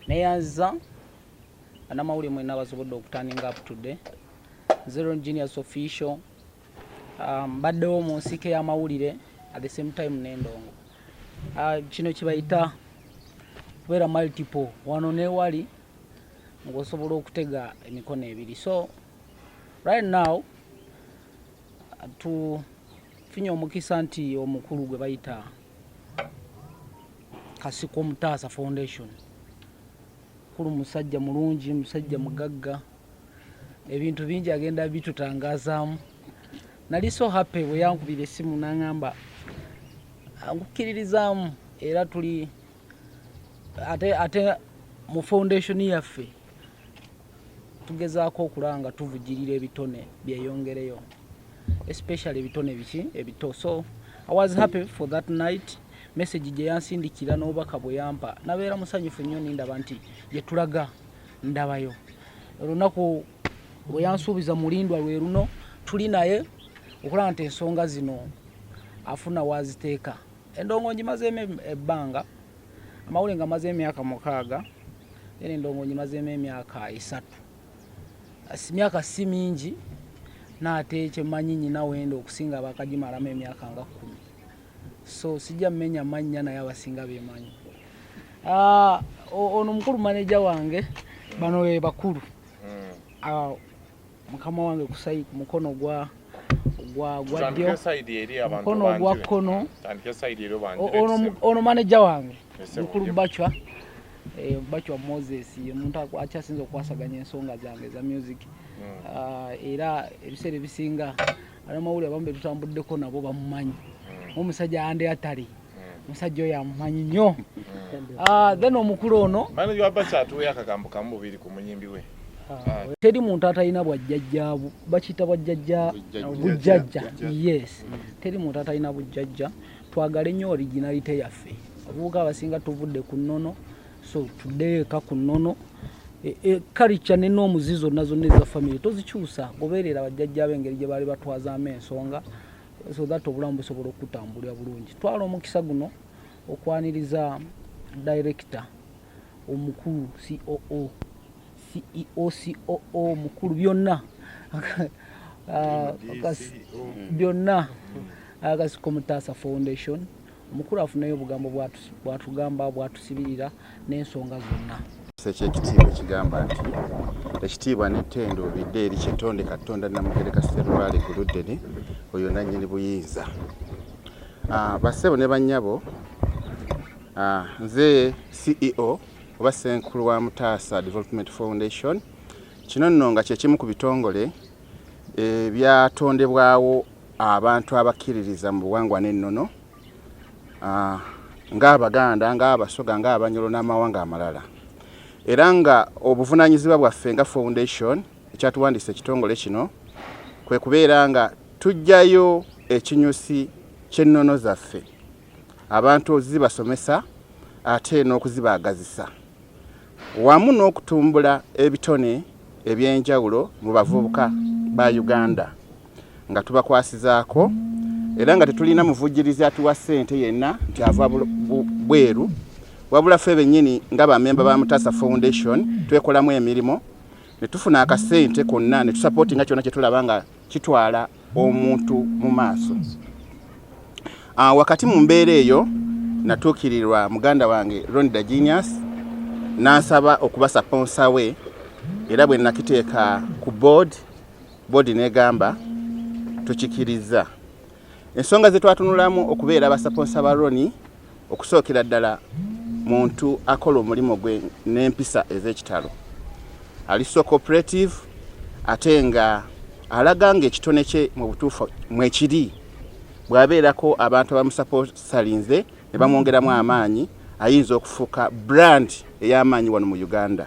Neyanza bannamawulire mwenna abasobodde okuturninga up today. Zero Genius Official, mbaddewo mu nsiike y'amawulire, at the same time n'endongo. Kino kibayita kubeera multiple wano newali ng'osobola okutega emikono ebiri. So right now tufunye omukisa nti omukulu gwe bayita Kasiko Mutaasa Foundation, mukulu, musajja mulungi, musajja mugagga, ebintu bingi agenda bitutangazaamu. Nali so happy bwe yankubira essimu n'aŋŋamba nkukkiririzaamu, era tuli ate mu foundation yaffe tugezaako okulaba nga tuvujjirira ebitone byeyongereyo, especially ebitone biki ebito. So I was happy for that night, message gye yansindikira n'obubaka bwe yampa, nabeera musanyufu nnyo nindaba nti gye tulaga ndabayo. Olunaku lwe yansuubiza mulindwa lwe luno, tuli naye okulaba nti ensonga zino afuna waziteeka. Endongo ngimazeemu ebbanga, amawulire nga mazeemu emyaka 6, era endongo ngimazeemu emyaka 3. Myaka si mingi, naate kyemmanyi nyina wenda okusinga abakagimalamu emyaka nga 10, so sijja mmenya mannya, naye abasinga bemanyi. Ah, ono mukulu manager wange, bano be bakulu. Ah, mukama wange kusayi ku mukono gwa ddyo, mukono ogwa kkono. Ono manager wange mukulu Bachwa, Bachwa Moses, ye muntu akyasinza okukwasaganya ensonga zange eza music. Ah, era ebiseera ebisinga abamawulire abamu betutambuddeko nabo bamumanyi, omusajja ande atali omusajja oyo amumanyi nnyo. Ah, then omukulu ono Manager wa Bacha atuweyo akagambo kamu bubiri ku muyimbi we. Ah, teri muntu atalina bwajjajja, bakiyita bwajjajja, bujjajja, yes, teri muntu atalina bujjajja. Twagale nnyo originality yaffe. Abavubuka abasinga tuvudde ku nnono, so tuddeyo eka ku nnono. Culture n'omuzi zonna zonna eza family tozikyusa, goberera bajjajja be engeri gye baali batwazaamu ensonga, so that obulamu busobola okutambulira bulungi. Twala omukisa guno okwaniriza director omukulu, COO, CEO, COO omukulu, byonna. Ah, byonna Akasiko Mutaasa Foundation, omukulu afuneyo obugambo bwatugamba bwatusibirira n'ensonga zonna. Ekyekitiibwa ekigamba nti ekitiibwa n'ettendo bidde eri Kitonde Katonda Namugereka Sserwali Guluddeni, oyo nannyini buyinza. Ah, bassebo ne bannyabo, nze CEO oba ssenkulu wa Mutaasa Development Foundation. Kino nno nga kyekimu ku bitongole ebyatondebwawo abantu abakkiririza mu buwangwa n'ennono, ng'Abaganda, ng'Abasoga, ng'Abanyolo n'amawanga amalala, era nga obuvunaanyizibwa bwaffe nga foundation ekyatuwandiisa ekitongole kino kwe kubeera nga tuggyayo ekinyusi ky'ennono zaffe, abantu zibasomesa ate n'okuzibaagazisa, wamu n'okutumbula ebitone ebyenjawulo mu bavubuka ba Uganda nga tubakwasizaako, era nga tetulina muvujjirizi atuwa ssente yenna nti ava bweru, wabula ffe bennyini nga bamemba ba Mutaasa Foundation twekolamu emirimu ne tufuna akasente konna ne tusupportinga kyonna kye tulaba nga kitwala omuntu mu maaso. Wakati mu mbeera eyo natuukirirwa muganda wange Ron the Genius n'ansaba okuba sponsor we, era bwe nakiteeka ku board, board negamba tukikiriza. Ensonga ze twatunulamu okubeera abasponsa ba Roni, okusookera ddala muntu akola omulimu gwe n'empisa ez'ekitalo, ali so cooperative, ate nga alaga nga ekitone kye mu butuufu mwekiri. Bw'abeerako abantu abamusaposalinze ne bamwongeramu amaanyi, ayinza okufuuka brand ey'amaanyi wano mu Uganda.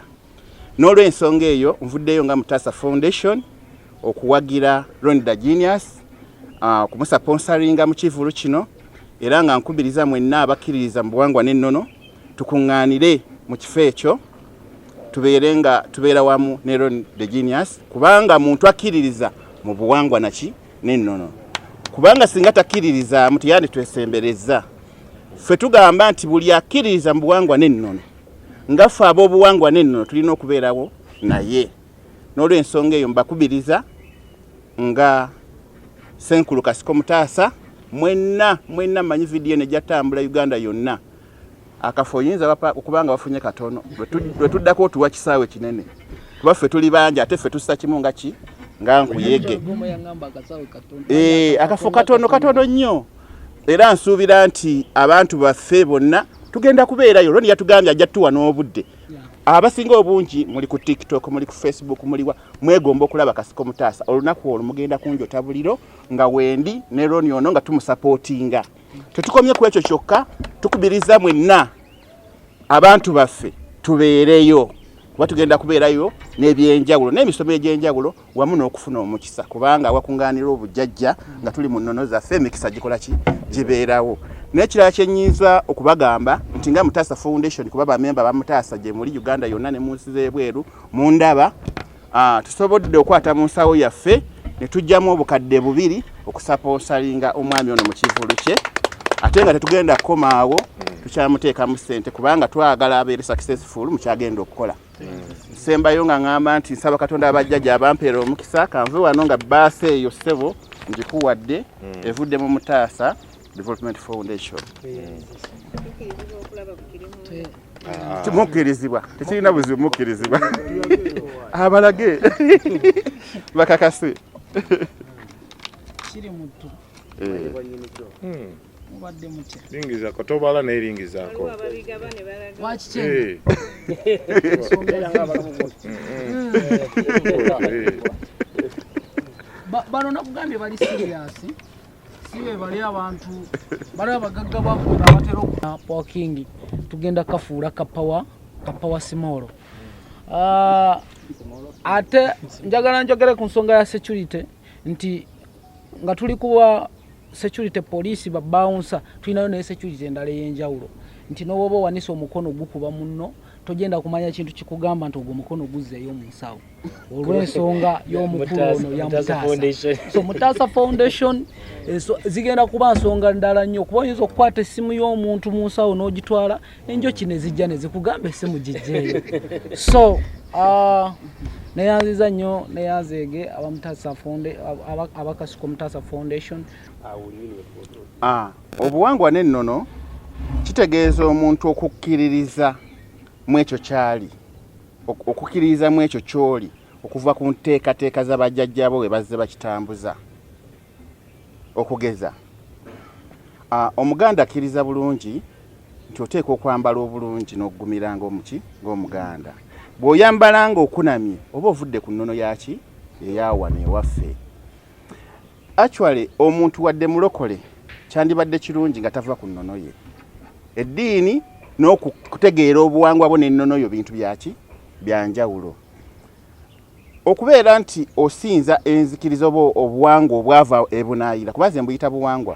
N'olw'ensonga eyo nvuddeyo nga Mutaasa Foundation okuwagira Ron the Genius, okumusaponsaringa mu kivulu kino, era nga nkubiriza mwenna abakkiririza mu buwangwa n'ennono tukuŋŋaanire mu kifo ekyo, tubeere nga tubeera wamu ne Ron the Genius, kubanga muntu akkiririza mu buwangwa naki n'ennono, kubanga singa takkiririzaamu teyanditwesembereza. Ffe tugamba nti buli akkiririza mu buwangwa n'ennono, nga ffe ab'obuwangwa n'ennono tulina okubeerawo naye. N'olwensonga eyo mbakubiriza nga Ssenkulu Kasiko Mutaasa, mwenna mwenna mmanyi vidiyo eno ejja ttambula Uganda yonna. Akafo oyinza okuba nga bafunye katono, lwe tuddako otuwa kisaawe kinene, kuba ffe tuli bangi ate ffe tussa kimu nga ki nga nkuyege. Akafo katono katono nnyo, era nsuubira nti abantu baffe bonna tugenda kubeerayo. Ronnie yatugambye ajja tuwa n'obudde. Abasinga obungi muli ku TikTok, muli ku Facebook, muliwa mwegomba okulaba Kasiko Mutaasa. Olunaku olwo mugenda kunjota buliro nga wendi ne Ronnie ono nga tumusapootinga. Tetukomye ku ekyo kyokka, tukubiriza mwenna abantu baffe tubeereyo, kuba tugenda kubeerayo n'ebyenjawulo n'emisomo egy'enjawulo wamu n'okufuna omukisa, kubanga awakungaanira obujjajja nga tuli mu nnono zaffe emikisa gikola ki gibeerawo. N'ekirala kye nnyinza okubagamba nti nga Mutaasa Foundation, kuba bamemba ba Mutaasa gye muli Uganda yonna ne mu nsi z'ebweru mundaba, tusobodde okwata mu nsawo yaffe ne tuggyamu obukadde 2 okusapoosalinga omwami ono mu kivvulu kye, ate nga tetugenda kukomaawo, tukyamuteekamu ssente kubanga twagala abeere successful mu kyagenda okukola. Nsembayo nga ŋŋamba nti nsaba Katonda abajjajja abampeera omukisa, kanve wano nga bbaasa eyo ssebo ngikuwadde, evudde mu Mutaasa Development Foundation. Mukkirizibwa, tekirina buzibu, mukkirizibwa abalage bakakase. Kiri muttu. Mubadde mutya? Lingizaako, tobala naye lingizaako. Wakikyenda. Bano nakugambye bali serious, si be bali abantu bali abagagga bakuno abatera Power King, tugenda kafuula kapawa kapawa small. Ate njagala njogere ku nsonga ya security nti nga tuli kuwa security police ba bouncer, tulinayo naye security endala ey'enjawulo nti n'owoba owanisa omukono gukuba munno, togenda kumanya kintu kikugamba nti ogwo omukono guzzeeyo mu nsawo olw'ensonga y'omukulu ono ya Mutaasa. So Mutaasa Foundation zigenda kuba nsonga ndala nnyo, kuba oyinza okukwata essimu y'omuntu mu nsawo n'ogitwala, enjoki ne zijja ne zikugamba essimu gijjeeyo. So neyanziza nnyo, neyanzeege abakasiko Mutaasa Foundation. Obuwangwa n'ennono kitegeeza omuntu okukkiririza mu ekyo kyali, okukkiririza mu ekyo ky'oli okuva ku nteekateeka z'abajjajjaabo bwe bazze bakitambuza. Okugeza, Omuganda akkiriza bulungi nti oteekwa okwambala obulungi n'okugumira ng'omuki ng'Omuganda. Bw'oyambala ng'okunamye oba ovudde ku nnono yaki eyawano ewaffe. Actually omuntu wadde mulokole kyandibadde kirungi nga tava ku nnono ye. Eddiini n'okutegeera obuwangwa bwo n'ennono yo bintu byaki byanjawulo. Okubeera nti osinza enzikiriza oba obuwangwa obwava ebunaayira, kuba nze mbuyita buwangwa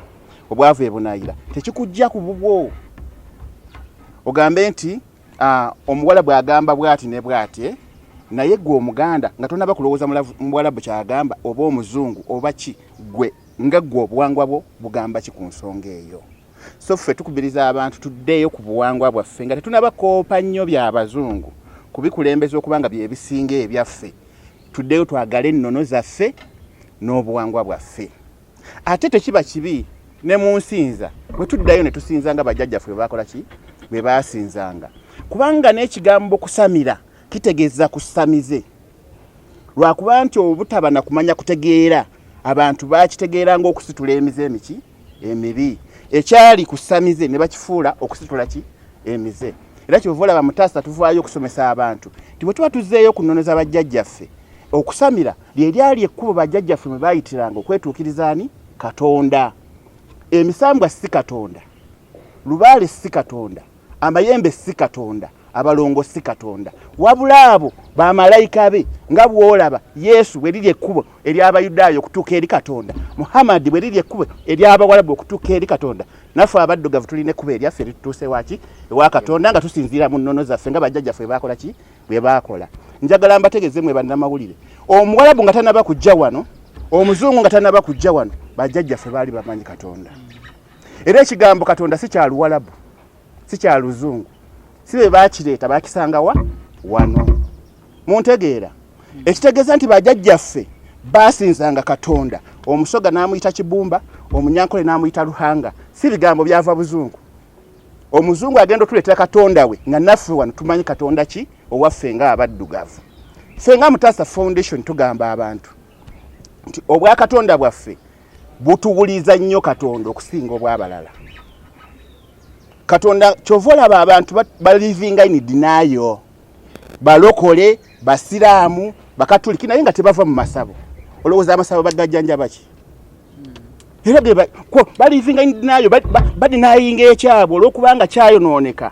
obwava ebunaayira, tekikujja ku bubwo ogambe nti omuwala bw'agamba bw'ati ne bw'ati, naye gwe Omuganda nga tonaba kulowooza muwalabu ky'agamba oba omuzungu oba ki, gwe nga gwe obuwangwa bwo bugamba ki ku nsonga eyo. So ffe tukubiriza abantu tuddeeyo ku buwangwa bwaffe nga tetunaba koopa nnyo byabazungu kubikulembeza okuba nga bye bisinga ebyaffe. Tuddeeyo twagale ennono zaffe n'obuwangwa bwaffe. Ate tekiba kibi ne mu nsinza bwe tuddayo ne tusinza nga bajjajjaffe bwe baakola ki bwe baasinzanga, kubanga n'ekigambo kusamira kitegeeza kusamize, lwakuba nti obutaba na kumanya kutegeera abantu bakitegeera ng'okusitula emize emiki emibi, ekyali kusamize ne bakifuula okusitula ki emize. Era kyova olaba Mutaasa tuvaayo okusomesa abantu nti bwe tuba tuzzeeyo ku nnono z'abajjajjaffe, okusamira lye lyali ekkubo bajjajjaffe mwe baayitiranga okwetuukiriza ani Katonda. Emisambwa si Katonda, lubaale si Katonda, amayembe si Katonda, abalongo si Katonda, wabula abo bamalayika be, nga bw'olaba Yesu bwe liri ekkubo ery'Abayudaaya okutuuka eri Katonda, Muhammad bwe liri ekkubo ery'Abawalabu okutuuka eri Katonda, naffe abaddugavu tulina ekkubo eryaffe eritutuuse waki ewa Katonda nga tusinziira mu nnono zaffe nga bajjajjaffe baakola ki bwe baakola. Njagala mbategeeze mwe bannamawulire, omuwalabu nga tanaba kujja wano, omuzungu nga tanaba kujja wano, bajjajjaffe baali bamanyi Katonda. Era ekigambo Katonda si kya luwalabu. Si kya luzungu, si be bakireeta, bakisangawa wano. Muntegeera? Ekitegeeza nti bajjajjaffe basinzanga Katonda, Omusoga n'amuyita Kibumba, Omunyankole n'amuyita Luhanga. Si bigambo byava buzungu. Omuzungu agenda otuleetera Katonda we nga naffe wano tumanyi Katonda ki owaffe ng'abaddugavu. Ffe nga Mutaasa Foundation tugamba abantu nti obwakatonda bwaffe butuwuliza nnyo Katonda okusinga obw'abalala. Katonda kyova olaba abantu balivinga in denial, balokole, basiraamu, bakatuliki, naye nga tebava mu masabo. Olowooza amasabo bagajjanjaba ki? Era balivinga in denial, badenyinga ekyabwe olwokubanga kyayonooneka,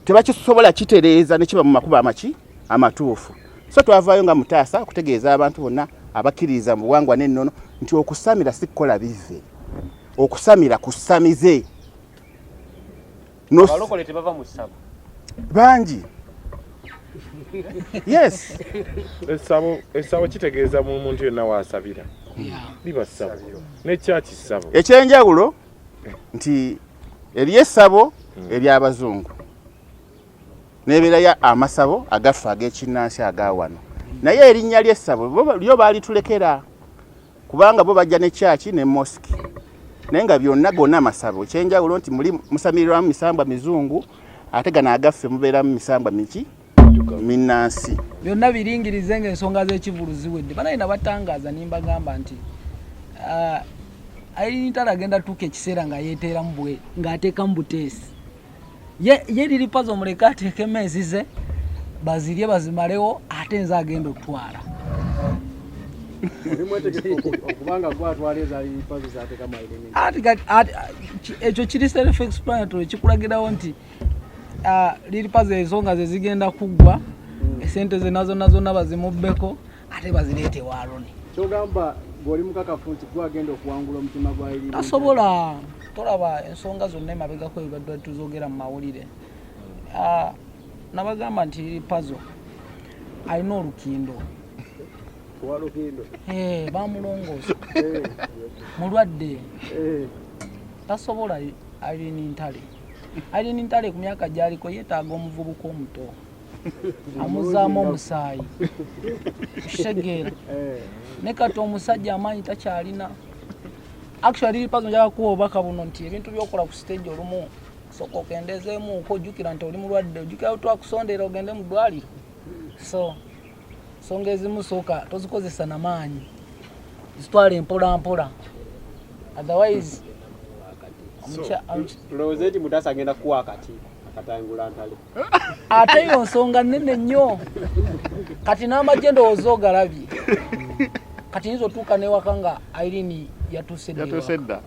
tebakisobola kitereeza ne kiba mu makubo amaki amatuufu. So twavaayo nga Mutaasa okutegeeza abantu bonna abakkiririza mu buwangwa n'ennono nti okusamira si kukola bive, okusamira kusamize. Abalokole tebava mu ssabo. Bangi, yes. Essabo kitegeeza mu muntu yenna waasabira liba ssabo, nekyaki ssabo. Ekyenjawulo nti eriyo essabo ery'abazungu nebeerayo amasabo agaffe ag'ekinnansi aga wano, naye erinnya ly'essabo lyo baalitulekera kubanga bo bajja ne kyaki ne mosque, naye nga byonna gonna masabo. Ekyenjawulo nti muli musamirirwamu misambwa mizungu, ate gano agaffe mubeeramu misambwa miki minnansi. Byonna biringirize ngaensonga z'ekivulu ziwedde. Banaye nabatangaaza nimbagamba nti Irene Ntale agenda tuuka ekiseera nga yeeteeramu bwe ng'ateekamu buteesi ye Lil Pazo omuleke ateekemu ezize bazirye bazimalewo, ate nze agenda okutwala. Oli mwetegefu okubanga gwatwala eza Lil Pazo zateekamu Irene? Ati ekyo kiri self explanatory, kikulagirawo nti Lil Pazo ensonga ze zigenda kuggwa, esente ze nazo zonna bazimubbeko ate bazireete wa Ronnie. Kyogamba gweoli mukakafu nti gwagenda okuwangula omutima gwa Irene? Tasobola. Tolaba ensonga zonna emabegako ebibadde tuzogera mu mawulire? Nabagamba nti Lil Pazo alina olukindo. Wa lukindo? Eh, bamulongoosa, mulwadde. Tasobola Irene Ntale. Irene Ntale ku myaka gy'aliko yeetaaga omuvubuka omuto amuzaamu omusaayi, kitegeera? Ne kati omusajja amaanyi takyalina. Actually, Lil Pazo, njagala kuwa obubaka buno nti ebintu byokola ku stage olumu sooka okendezeemuuko, ojjukira nti oli mulwadde, ojjukira twakusondera ogende mu ddwaliro. So nsonga ezimu sooka tozikozesa namaanyi, zitwala empola mpola, otherwise Tulowooze nti Mutaasa agenda kuwa akati akatangula Ntale? Ate eyo nsonga nnene nnyo. Kati n'amagye ndowooza ogalabye. Kati yinza otuuka newaka nga Irene yatuuse dda. Yatuuse dda.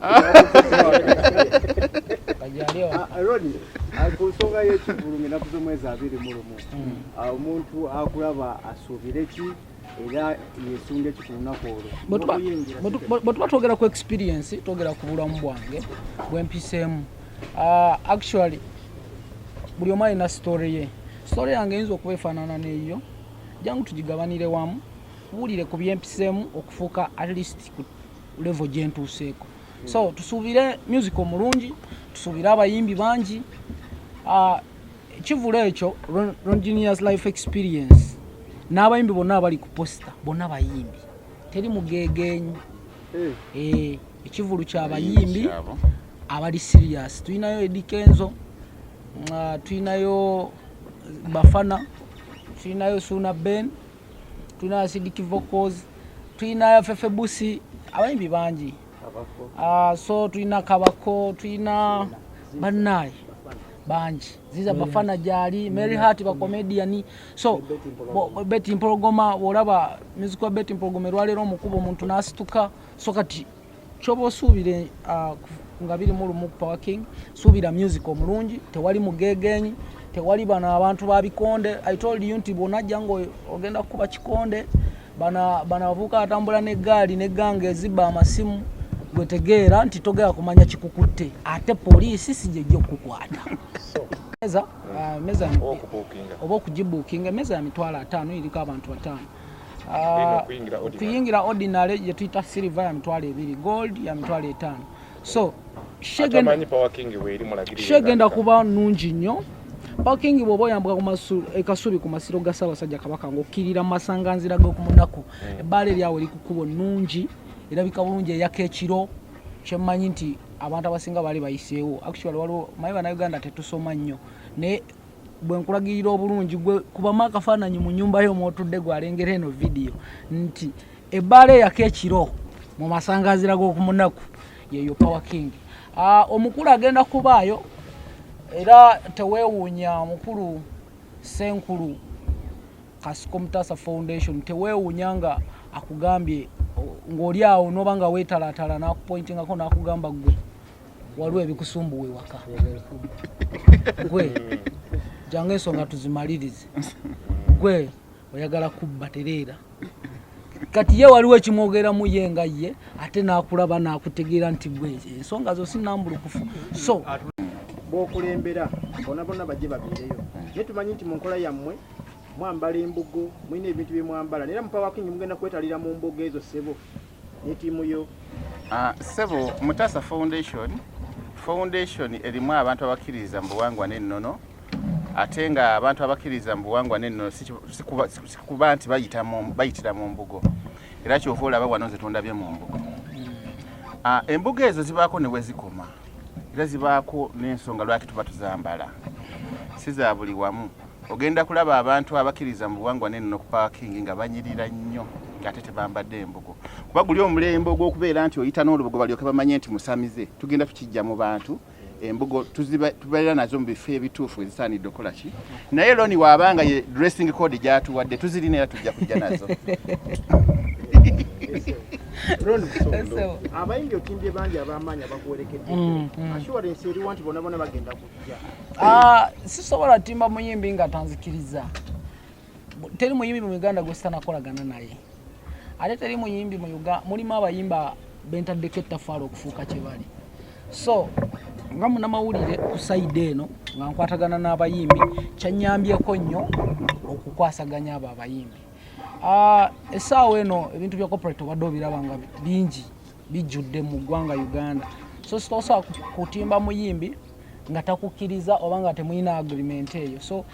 Kajali awo. Roni, ku nsonga y'ekivulu ng'ennaku z'omwezi 21, omuntu akulaba asuubire ki era yesunge ki ku lunaku olwo? N'okuyingira Bwe tuba twogera ku experience, twogera ku bulamu bwange bwempiseemu. Actually buli omu alina story ye. Story yange eyinza okuba efaanana neeyo. Jangu tugigabanire wamu, kubuulire ku byempiseemu okufuuka at least ku level gyentuuseeko. So tusuubire music omulungi, tusuubire abayimbi bangi. Ekivulu ekyo Ron Genius Life Experience n'abayimbi bonna abali ku poster bonna bayimbi, teri mugegenyi. Eh, ekivulu ky'abayimbi abali serious. Tulinayo Eddy Kenzo, tulinayo Bafana, tulinayo Suna Ben, tulinayo Acidic Vocals, tulinayo Fefe Busi, abayimbi bangi. So tulina Kabako, tulina bannaye bangi, Ziza Bafana gyali, Mary Hart, bacomedian. So Betty Mpologoma, bwolaba music wa Betty Mpologoma erwaleero omukuba omuntu n'asituka. So kati kyoba osuubire nga biri mu lumu Power King, suubira music omulungi, tewali mugegenyi, tewali bano abantu ba bikonde. I told you nti bwonajja nga ogenda kukuba kikonde, bano abavubuka atambula n'eggaali n'egganga ezibba amasimu, gwetegeera nti togera kumanya kikukutte, ate poliisi si gyejja okukukwata. Meza, meza oba okugibuukinga, emmeeza ya 500,000, eriko abantu 5. Okuyingira ordinary. Okuyingira ordinary gye tuyita silver ya 20,000, gold ya 50,000. So Atamanyi Power King weeri mulagirire. Show egenda kuba nungi nnyo. Power King bw'oba oyambuka ku e Kasubi ku masiro ga Ssaabasajja Kabaka ng'okkirira mu masanganzira g'okumunaku, ebbaala eryawo eri ku kkubo nnungi, erabika bulungi, eyaka ekiro. Kyemmanyi nti abantu abasinga baali bayiseewo. Actually waliwo manyi Bannayuganda tetusoma nnyo, naye bwe nkulagirira obulungi gwe kubamu akafaananyi mu nnyumba yo mw'otudde gwalengera eno vidiyo nti ebbaala eyaka ekiro mu masanganzira g'okumunaku yeyo Power King. Omukulu agenda kubaayo era teweewuunya mukulu Senkulu Kasiko Mutasa Foundation, teweewuunya nga akugambye ng'oli awo n'oba nga weetalaatala n'akupointingako n'akugamba, gwe waliwo ebikusumbuwa ewaka, gwe jangu ensonga tuzimalirize, gwe oyagala kubba tereera. Kati ye waliwo ekimwogeramu ye nga ye ate n'akulaba n'akutegeera nti gwe ensonga zo si nambulukufu, so Bw'okulembera bonna bonna bajje babeereyo, naye tumanyi nti mu nkola yammwe mwambala embugo, mulina ebintu bye mwambala, naye era mu Power King mugenda kwetalira mu mbugo ezo, ssebo, ne ttiimu yo? Ah, ssebo, Mutasa Foundation, foundation erimu abantu abakkiririza mu buwangwa n'ennono, ate nga abantu abakkiririza mu buwangwa n'ennono si kuba nti bayitira mu mbugo. Era kyova olaba wano nze tondabye mu mbugo. Ah, embugo ezo zibaako ne we zikoma, era zibaako n'ensonga lwaki tuba tuzambala, si za buli wamu. Ogenda kulaba abantu abakkiriza mu buwangwa n'ennono ku Power King nga banyirira nnyo ng'ate tebambadde embugo, kuba guli omulembe ogw'okubeera nti oyita n'olubugo balyoke bamanye nti musamize. Tugenda tukijja mu bantu. Embugo tubeera nazo mu bifo ebituufu ezisaanidde okukola ki, naye Loni waabanga ye dressing code gyatuwadde, tuzirina era tujja kujja nazo. Ron, abayimbi otimbye bangi ab'amaanyi abakuwerekedde. Assurance eriwa nti bonna bonna bagenda kujja? Ah, sisobola timba muyimbi nga tanzikiriza. Teri muyimbi mu Uganda gwe sitanakolagana naye, ate teri muyimbi mu Uganda. Mulimu abayimba bentaddeko ettafaali okufuuka kye bali. So nga munamawulire ku side eno nga nkwatagana n'abayimbi, kyanyambyeko nnyo okukwasaganya abo abayimbi. Ah, essaawa eno ebintu bya corporate obadde obiraba nga bingi bijjudde mu ggwanga Uganda, so sitosobola kutimba muyimbi nga takukkiriza oba nga temulina agreement eyo. So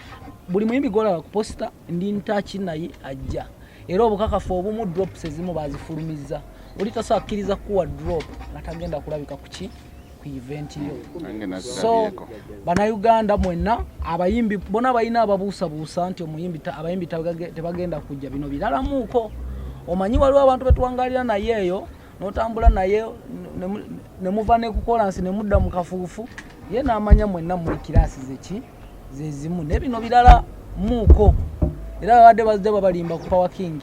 buli muyimbi gwolaba ku poster ndi ntaki naye ajja, era obukakafu obumu drops ezimu bazifulumizza. Oli tasobola kukkiriza kuwa drop nga tagenda kulabika kuki ku event yo. Nange So nazirabyeko. Bannayuganda mwenna, abayimbi bonna balina ababuusabuusa nti omuyimbi abayimbi tebagenda kujja, bino biralamuuko. Omanyi waliwo abantu betuwangalira naye eyo, n'otambula naye ne muva ne kukolansi ne mudda mu kafuufu, ye n'amanya mwenna muli kiraasi zeki zezimu. Naye bino birala muuko, era babadde bazze babalimba ku Power King.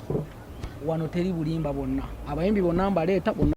Wano teri bulimba, bonna abayimbi bonna mbaleeta bonna.